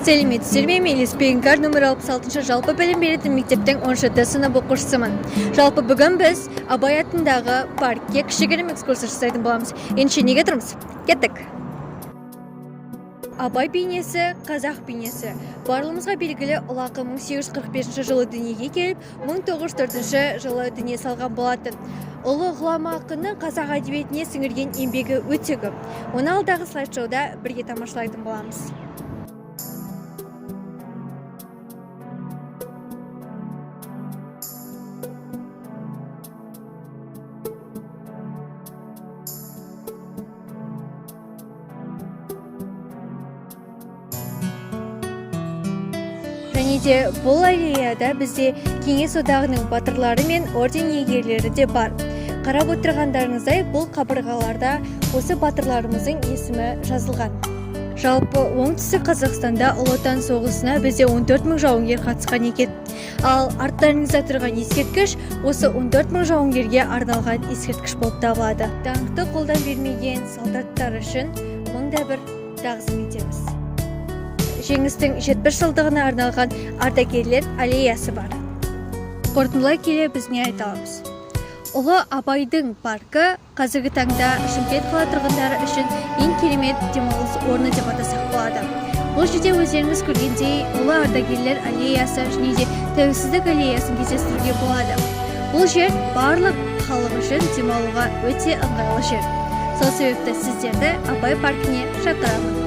Сәлеметсіздер ме? Мен Ілеспе Іңкәр, нөмір 66 жалпы білім беретін мектептің 10 сынып оқушысымын. Жалпы бүгін біз Абай атындағы паркке кішігірім экскурсия жасайтын боламыз. Ендеше неге тұрмыз? Кеттік. Абай бейнесі, қазақ бейнесі. Барлығымызға белгілі, ұлы ақын 1845 жылы дүниеге келіп, 1904 жылы дүние салған болатын. Ұлы ғұлама ақынның қазақ әдебиетіне сіңірген еңбегі өте көп. Оны алдағы слайд-шоуда бірге тамашалайтын боламыз. Және де бұл аллеяда бізде Кеңес Одағының батырлары мен орден иегерлері де бар. Қарап отырғандарыңыздай, бұл қабырғаларда осы батырларымыздың есімі жазылған. Жалпы Оңтүстік Қазақстанда Ұлы Отан соғысына бізде 14 мың жауынгер қатысқан екен. Ал арттарыңызда тұрған ескерткіш осы 14 мың жауынгерге арналған ескерткіш болып табылады. Даңқты қолдан бермеген солдаттар үшін мың да бір тағзым етеміз. Жеңістің 70 жылдығына арналған ардагерлер аллеясы бар. Қорытындылай келе біз не айта аламыз? Ұлы Абайдың паркі қазіргі таңда Шымкент қала тұрғындары үшін ең керемет демалыс орны деп атасақ болады. Бұл жерде өздеріңіз көргендей, ұлы ардагерлер аллеясы және де тәуелсіздік аллеясын кездестіруге болады. Бұл жер барлық халық үшін демалуға өте ыңғайлы жер. Сол себепті сіздерді Абай паркіне шақырамын.